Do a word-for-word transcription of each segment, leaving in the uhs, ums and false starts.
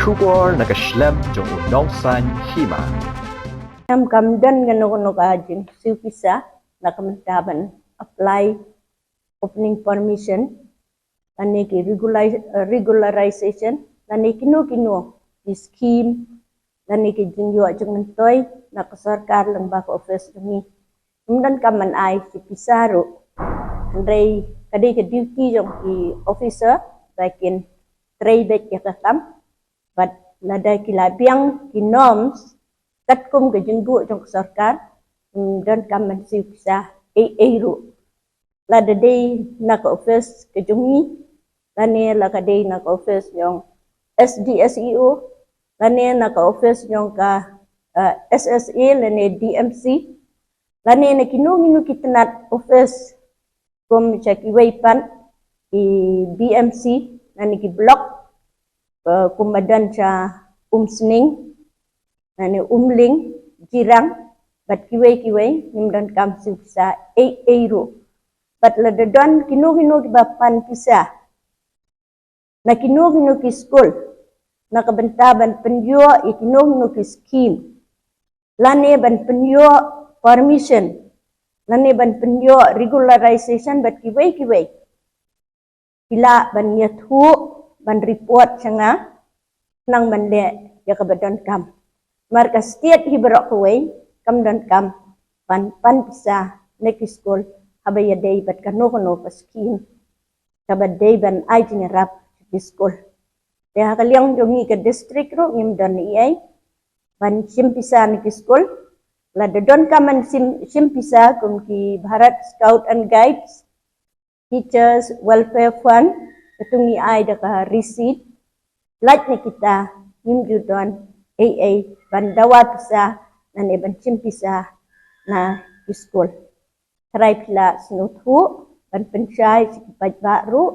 Khubor na ka shlem jong u Nongsaiñ Hima. Em kam don kano kano ka jingsiew pisa na ka bynta ban apply opening permission, lane ki regulai-, eh, regularization, lane kino kino ki scheme, lane ki jingïoh jingmyntoi na ka sorkar lyngba ka office jong ngi. Ym donkam ban ai ki pisa ruh. Hynrei ka dei ka duty jong ki officer ba kin trei beit ïa ka kam. Bad lada ki la biang ki norms katkum ka jingbuh jong ka sorkar, ym donkam ban siew pisa ei ei ruh. Lada dei na ka office ka jong ngi, lane la ka dei na ka office jong S D S E O, lane na ka office jong ka, eh, S S A lane D M C, lane na kino kino ki tnat office kum sha kiwei pat ki B M C, lane ki block, eh, kum ba don sha Umsning, lane Umling, Jirang, bad kiwei kiwei, ngim donkam siew pisa ei ei ruh. Bad lada don kino kino kiba pan pisa na kino kino ki skul na ka bynta ban pynïoh ïa kino kino ki scheme, lane ban pynïoh permission, lane ban pynïoh regularization bad kiwei kiwei, ki lah ban ïathuh, ban report sha nga, khnang ban leh ïa kaba donkam. Namar ka state hi baroh kawei kam donkam ban pan pisa na ki skul haba ïadei bad kano kano ka scheme kaba dei ban ai jingïarap sha ki skul. Te ha ka liang jong ngi ka district ruh ngim don ei ei ban shim pisa na ki skul. Lada donkam ban shim, shim pisa kum ki Bharat Scout and Guides, Teachers Welfare Fund, katu ngi ai da ka receipt. Lait na kita ngim ju don ei ei ban dawa pisa lane ban shim pisa na ki skul. Trai phi la sngewthuh ban pynshai sha ki paidbah ruh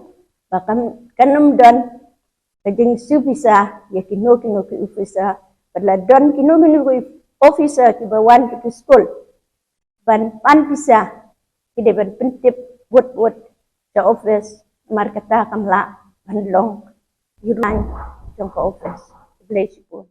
ba kam, kan ym don ka jingsiew pisa ïa kino kino ki officer. Bad la don kino kino ki officer kiba wan sha ki skul ban pan pisa, ki dei ban pyntip wut wut sha office, namar kata kam lah ban long ïa ka jong ka office. Khublei shibun.